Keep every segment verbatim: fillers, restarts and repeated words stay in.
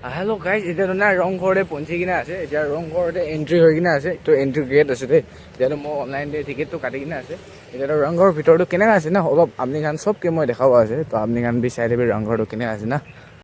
Ah, hello guys, etiya tu na Rongkhor te punchi kena ase. Etiya Rongkhor te entry hoi kena ase. Etu entry gate ase de. Etiya tu moi online te ticket tu kati kena ase. Etiya tu Rongkhor bhitor tu keneka ase na, olop apni khan sob ke moi dekha ase. To apni khan bi sai de bi Rongkhor tu keneka ase na.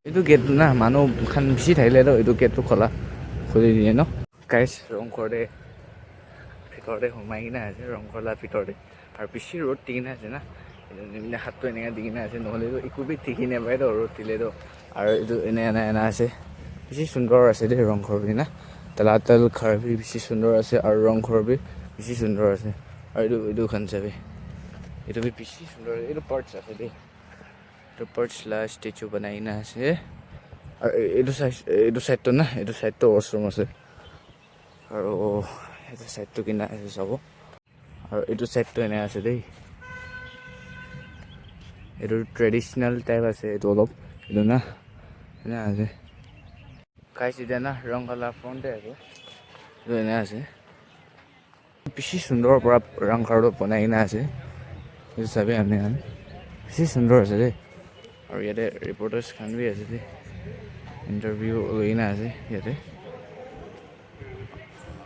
Etu gate tu na manu khan bishi thakile tu etu gate tu khola khuli diye no. Guys, Rongkhor te bhitor te humai kena ase, Rongkhor la bhitor te. Aru bishi rod di kena ase na. Etu nimine hat tu eneka di kena ase, nohole tu eku bi dikhi napai tu rod dile tu. Aru etu ene ena ena ase. Bishi sundor ase de Rongkhor bi na. Talatal ghor bi bishi sundor ase aru Rongkhor bi bishi sundor ase. Aru etu, etu khan sabi. Etu bi bishi sundor ase. Etu birds ase de. Etu birds la statue banai kena ase. Aru e-, etu side, etu side tu na, etu side tu washroom ase. Aru etu side tu kena ase sabo. Aru etu side tu ena ase de. Etu traditional type ase etu olop. Etu na. Ena ase. Guys, etiya na Rongkhor la front te ase. Etu ena ase. Bishi sundor para Rongkhor tu banai kena ase. Etu sabi apni khan. Bishi sundor ase de. Aru yate reporters khan bi ase de. Interview loi kena ase yate.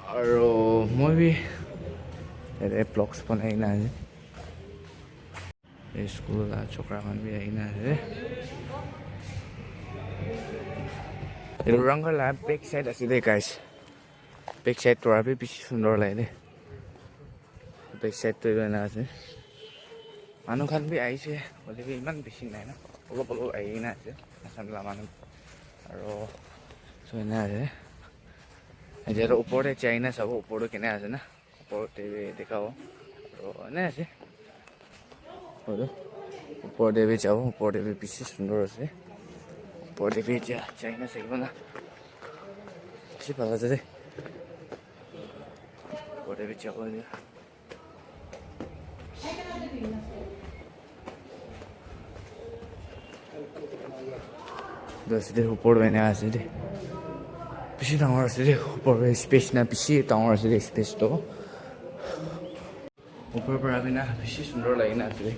Aru moi bi yate vlogs banai kena ase. School la chokra khan bi ahi kena ase. Etu Rongkhor la back side ase de guys. Back side tu aru bi bishi sundor lage de. Back side tu etu ena ase. Manu khan bi ahise, hoile bi eman bishi nai na. Olop olop ahi kena ase. Assam la manu. Aru so ena ase. Etiya tu upor te jai kena sabo, upor tu kena ase na. Upor te bi dikha bo. Aru ena ase. Aru upor te bi jabo, upor te bi bishi sundor ase. Upor te bi ja, jai kena sakibo na. Bishi bhal ase de. Upor te bi jabo de. Etu ase de, upor te ena ase de. Bishi dangor ase de, upor te space na bishi dangor ase de, space tu. Upor para bi na bishi sundor lagi na ase de.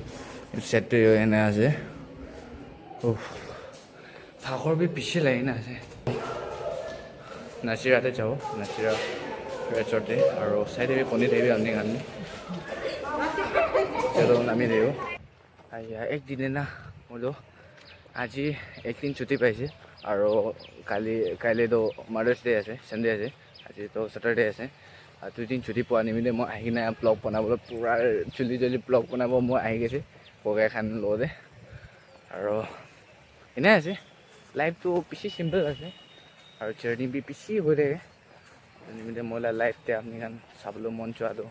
Etu side te ena ase. Uff. Pathor bi bishi lagi na ase. Nasira te jabo, Nasira resort te, aru side te bi poni te bi apni khan. Chalo, nami de. Aiya, ek din na, hoilo aji ek din chuti paise, aru kali, kaile to Mother's Day ase, Sunday ase, aji to Saturday ase. Ah, dui din chuti poa nimite moi ahi kena vlog banabole pura joldi joldi vlog banabo moi ahi kena kokai khan lo de. Aru ena ase, life tu bishi simple ase, aru journey bi bishi hoi thake. Nimite moi la life te apni khan sabole mon jua tu,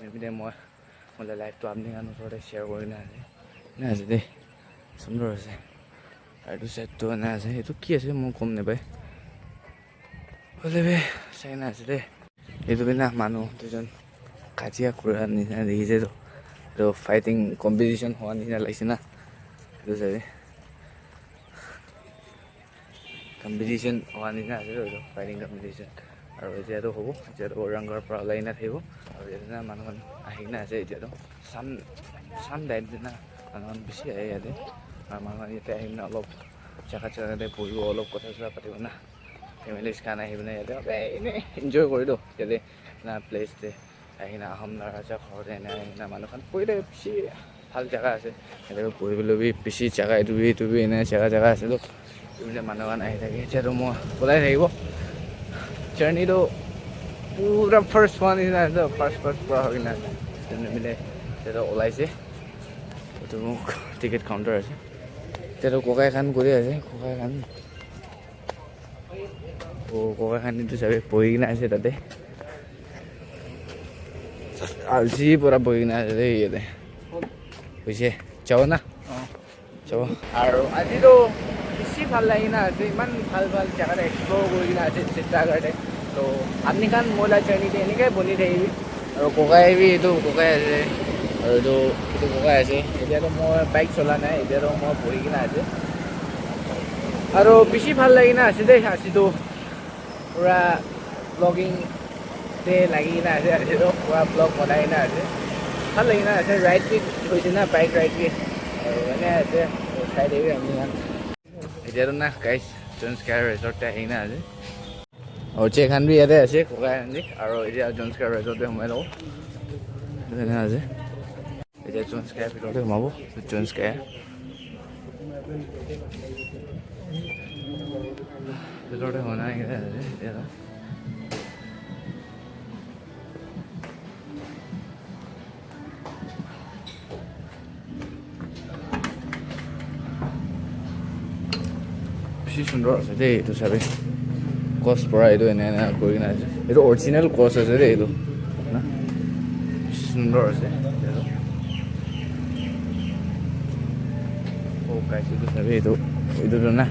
nimite moi, moi la life tu apni khan osor te share kuri kena ase. Ena ase de, sundor ase. Aru etu side tu ena ase, etu ki ase moi gom napai. Hoile bi sai kena ase de. Etu bi na manu duijon kajia kura nishina dikhi ase toh. Etu fighting competition hua nishina lagise na. Etu sabi. Competition hua nishina ase toh etu fighting competition. Aru etiya toh hobo, etiya toh Rongkhor para olai kena thakibo. Aru yate na manu khan ahi kena ase etiya toh. Sun, sun time te na manu khan bishi ahe yate. Aru manu khan yate ahi kena olop jaga jaga te bohibo, olop kotha sotha patibo na. Families khan ahi kena yate ene enjoy kuri toh yate na place te ahi kena Ahom la raja ghor te ene ahi kena manu khan bohi thake bishi bhal jaga ase. Yate bohi bole bi bishi jaga etu bi etu bi ene jaga jaga ase toh etu hoile manu khan ahi thake. Etiya toh moi olai thakibo. Journey toh pura first one nishina ase toh, first first pura hoi kena ase. Etu nimite etiya toh olai se. Etu ticket counter ase. Etiya toh kokai khan kuri ase, kokai khan. Oh, kokai khan etu sabi bohi kena ase tate. Alsi pura bohi kena ase de yate. Hoise, jabo na? Jabo. Aru aji toh bishi bhal lagi kena ase, iman bhal bhal jaga te explore kuri kena ase Siddharth te. To apni khan moi la journey te eneka boni thakibi. Aru kokai bi etu kokai ase. Aru etu, etu kokai ase. Etiya toh moi bike chola nai. Etiya toh moi bohi kena ase. Aru bishi bhal lagi kena ase de. Aji toh pura vlogging te lagi kena ase. Aji toh pura vlog banai kena ase. Bhal lagi kena ase. Ride bi hoise na, bike ride bi. Aru ene ase. Sai de bi apni khan. Etiya toh na, guys, John Sky Resort te ahina ase. Aru che khan bi yate ase, kokai khan bi. Aru etia John Sky Resort te humai labo. Etu ena ase. Etia John Sky bhitor te humabo. John Sky. Bhitor te humai na ase etia. Bishi sundor ase de etu sabi. Gos pora etu ena ena kuri kena ase. Etu original gos ase de etu. Na? Bishi sundor ase. Oh, guys, etu sabi etu, etu tu na.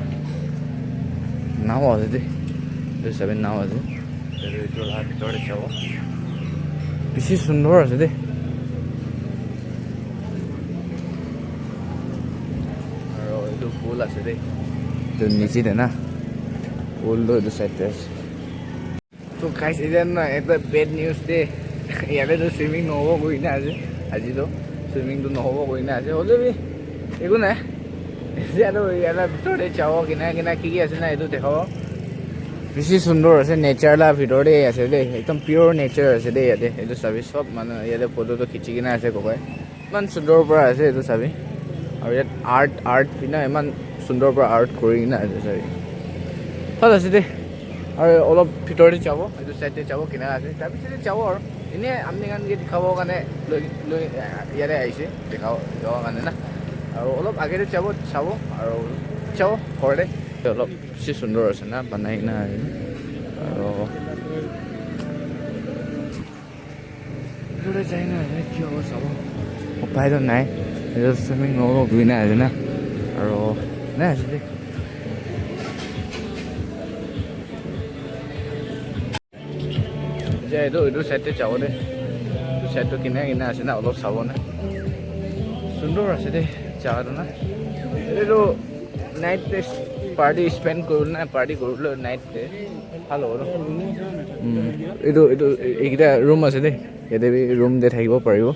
Nao ase de. Etu sabi nao ase. Etu, etu la bhitor te jabo. Bishi sundor ase de. Aro etu pool ase de. Etu niche te na. Pool tu etu side te ase. To guys, etia na ekta bad news de. Yate tu swimming nohobo koi kena ase. Aji tu swimming tu nohobo koi kena ase. Hoile bi eku nai. Etia tu yate bhitor te jabo, kina kina ki ki ase na etu dekhabo. Bishi sundor ase, nature la bhitor te ase de. Ekdom pure nature ase de yate. Etu sabi sob manu yate photo tu khichi kena ase kokai. Iman sundor para ase etu sabi. Aru yat art, art bi na iman sundor para art kuri kena ase sabi. Bhal ase de. Aru olop bhitor te jabo, etu side te jabo, kina ase. Tar piche te jabo aru. Ene apni khan ke dikhabo karne loi, loi, yate ahise. Dikhabo, dikhabo karne na. Aru olop age te jabo, sabo. Aru jabo, ghor te. Olop bishi sundor ase na, banai na ase. Aru Etu te jai na ase, ki hobo sabo. Upai toh nai. Etu swimming nohobo koi kena ase na. Aro, nai ase de. Etia etu, etu side te jabo de. Etu side toh kina kina ase na, olop sabo na. Sundor ase de, jaga toh na. Etu toh night te party spend kuribole na, party kuribole night te. Bhal hobo na. Mm. Etu, etu, ekta room ase de. Yate bi room te thakibo paribo.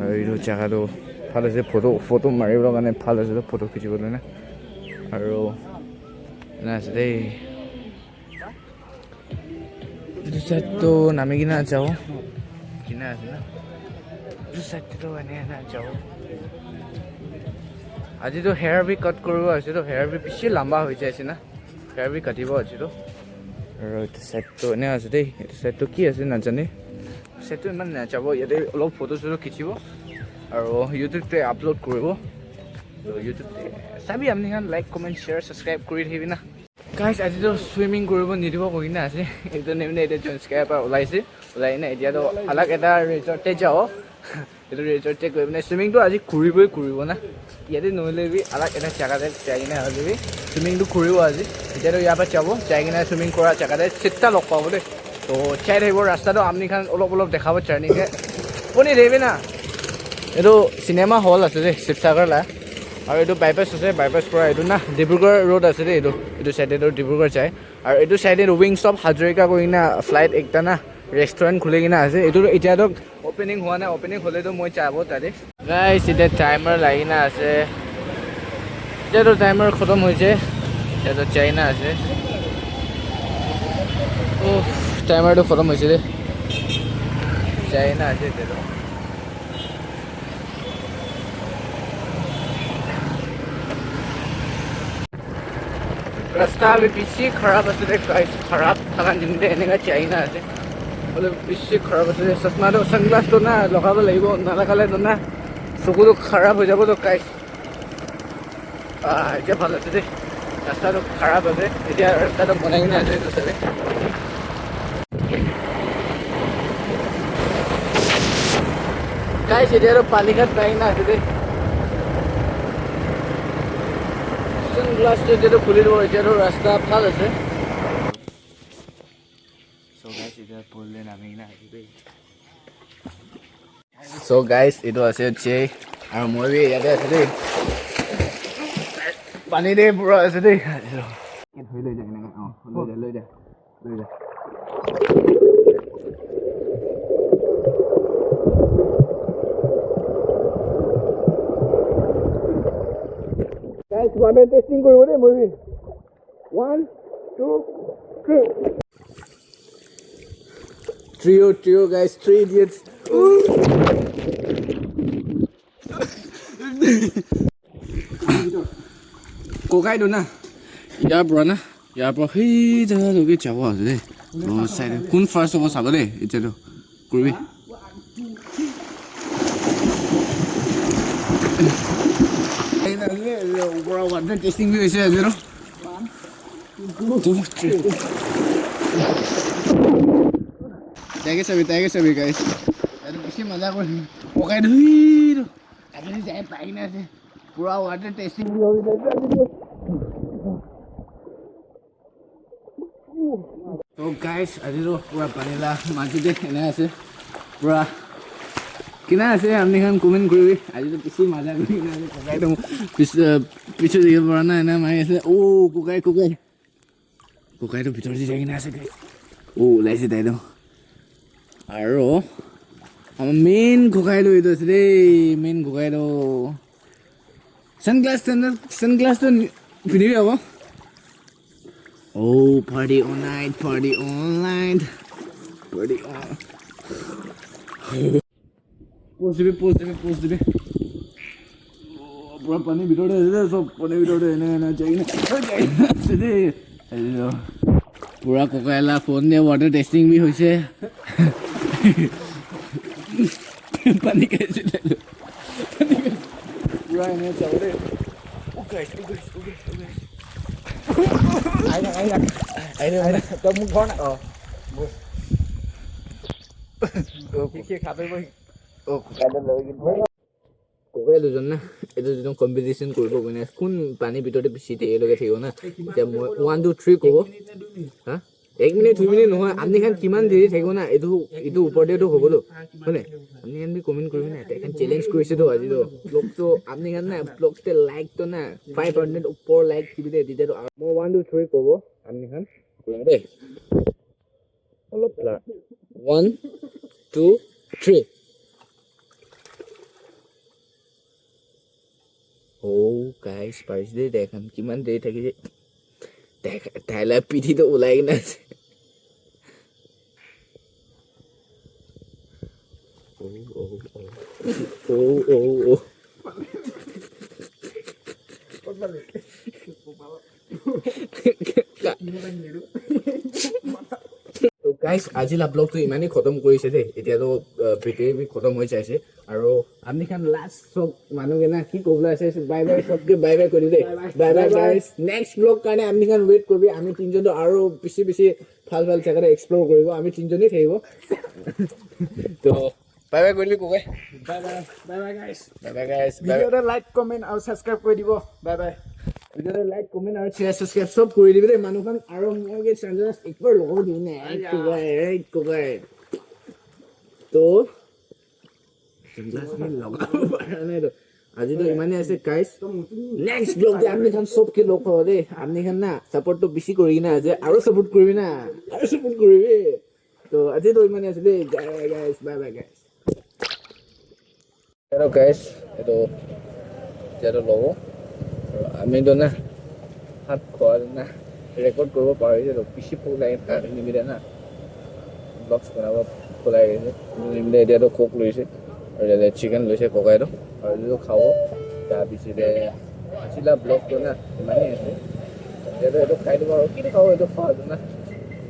Aru etu jaga tu bhal ase, photo, photo maribole karne bhal ase, photo khichibole na. Aru ena ase de. Etu side tu nami kena jabo. Kina ase na. Etu side tu ene na jabo. Aji tu hair bi cut kuribo ase, tu hair bi bishi lamba hoi jai ase na. Hair bi katibo aji tu. Aru etu side tu ene ase de. Etu side tu ki ase najane. Side tu iman najabo. Yate olop photo soto khichibo. Aru YouTube te upload kuribo. To YouTube te sabi apni khan like, comment, share, subscribe kuri thakibi na. Guys, aji to swimming kuribo nidibo koi kena ase. Etu nimite etu John Sky para ulai ase. Ulai kena etia to alag ekta resort te jabo. Etu resort te goi kena swimming to aji kuriboi kuribo na. Yate nohoile bi alag ekta jaga te jai kena hoile bi swimming to kuribo aji. Etia to yaha para jabo, jai kena swimming kora jaga te sitta log pabo de. To jai thakibo, rasta to apni khan olop olop dekhabo journey ke. Puni debi na. Etu cinema hall ase de, Sibsagar la. Aru etu bypass ase, bypass pora etu na Dibrugarh road ase de etu. Etu side te toh Dibrugarh jai. Aru etu side te toh Wings of Hazarika koi kena flight ekta na restaurant khuli kena ase. Etu toh etia toh opening hua nai, opening hole toh moi jabo tate. Guys, etia timer lagi kena ase. Etia toh timer khotom hoise. Etia toh jai kena ase. Oh, timer toh khotom hoise de. Jai kena ase etia toh. Rasta bi bishi kharab ase de, guys. Kharab thaka din te eneka jai na ase. Hoile bishi kharab ase de. Chasma toh, sunglass toh na lagabo lagibo, nalagaile toh na, suku toh kharab hoi jabo toh, guys. Ah, etia bhal ase de. Rasta toh kharab ase. Etia rasta toh banai kena ase etu sabi. Guys, etia toh Palighat pai kena ase de. Sunglass toh etia toh khuli dibo, etia toh rasta bhal ase. So guys, etia pool te nami kena ase de. So guys, etu ase Jay, aru moi bi yate ase de. Pani te pura ase de. Loi ja, loi ja, loi ja, loi ja. Guys, water testing kuribo de moi bi. One, two, three. Trio, trio, guys, three idiots. Kokai tu na, yaar bro na, yaar bro, hei jaga tu ke chabo ase de. Oh, side kun first of all sabo de, ite tu. Kurbi. Pura water testing bi hoise ase ro. Two, three. Taike sabi, taike sabi, guys. Yate bishi maja kore. Kokai dhui ro. Aji jai pai na ase. Pura water testing bi hoise. To guys, aji to pura pani la maji de ena ase. Pura kina ase, apni khan comment kuribi. Aji to bishi maja kuri kina ase. Kokai to pis-, uh, piche de pura na ena mari ase. Oh, kokai, kokai. Kokai to bitor de jai kina ase, guys. Oh, ulai ase tai to. Aro, ama main kokai to etu ase de, main kokai to. Sunglass, sunglass, sunglass to pinibi abo. Oh, party all night, party all night, party all. Post dibi, post dibi, post dibi. Oh, pura pani bitor de ase de, sob pani bitor de ena, ena jai kena, jai kena ase de. Hello. Pura kokai la phone de water testing bi hoise. Pani kaise de. Pura ena jabo de. Oh guys, oh guys, oh guys, oh guys. Aina, aina. Aina, aina. To muk dhor na. Oh. Oh, kiki khabe boi. Oh, kada logi. Kokai dujon na, etu dujon competition kuribo koina, kun pani bitor te bishi dehi loge thakibo na. Etya moi one, two, three kobo. Ha? Ek minute, dui minute nohoi, apni khan kiman deri thakibo na, etu, etu upor te tu hobo to. Hoi ne? Apni khan bi comment kuribo na, tai khan challenge kurise to aji to. Vlog to, apni khan na, vlog te like to na, five hundred upor like dibi de, titya to. Moi one, two, three kobo, apni khan kuribo de. Olop la. One, two, three. Oh, guys, parise de, tai khan kiman deri thakise. Tai, tai la pithi to ulai kena ase. Oh, oh, oh. Oh, oh, oh. To guys, aji la vlog to imane khotom korise de. Etya to, uh, video bi khotom hoi jaise. Aro apni khan last sob manu kena ki kobole ase? Bye bye, sobke bye bye kori de. Bye bye, bye bye, guys. Next vlog karne apni khan wait koribi. Ami tinjon to aro bishi bishi bhal bhal jaga te explore koribo. Ami tinjon hi thakibo. To bye bye koribi kokai. Bye bye. Bye bye, guys. Bye bye, guys. Bye. Video te like, comment aru subscribe kori dibo. Bye bye. Video te like, comment aru share, subscribe sob kori dibi de manu khan. Aru moi ke channel ekbar logo dibi na. Aya. Kokai, right, kokai. To sunglass bi lagabo para nai to. Aji to imane ase, guys. Next vlog te apni khan sob ke log pabo de. Apni khan na support to bishi kori kena ase. Aru support koribi na. Aru support koribi. To aji to imane ase de, guys. Bye bye, guys. Hello guys, etu etiya to lobo. Ami to na, bhat khoa na, record koribo pahori jai to, bishi bhuk lage na, nimite na. Vlogs banabo bhul lagi ase. Nimite etiya to coke loise, aru etiya chicken loise kokai to, aru etu to khabo. Tar piche te aji la vlog to na, imane ase. Etiya to etu khai dibo aru ki khabo etu khabo to na.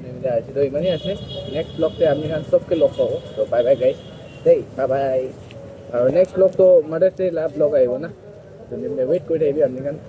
Nimite aji to imane ase. Next vlog te ami khan sob ke log pabo. To bye bye guys. Hey, bye bye. Aru next vlog to Mother's Day la vlog ahibo na. To nimite wait kori thakibi apni khan.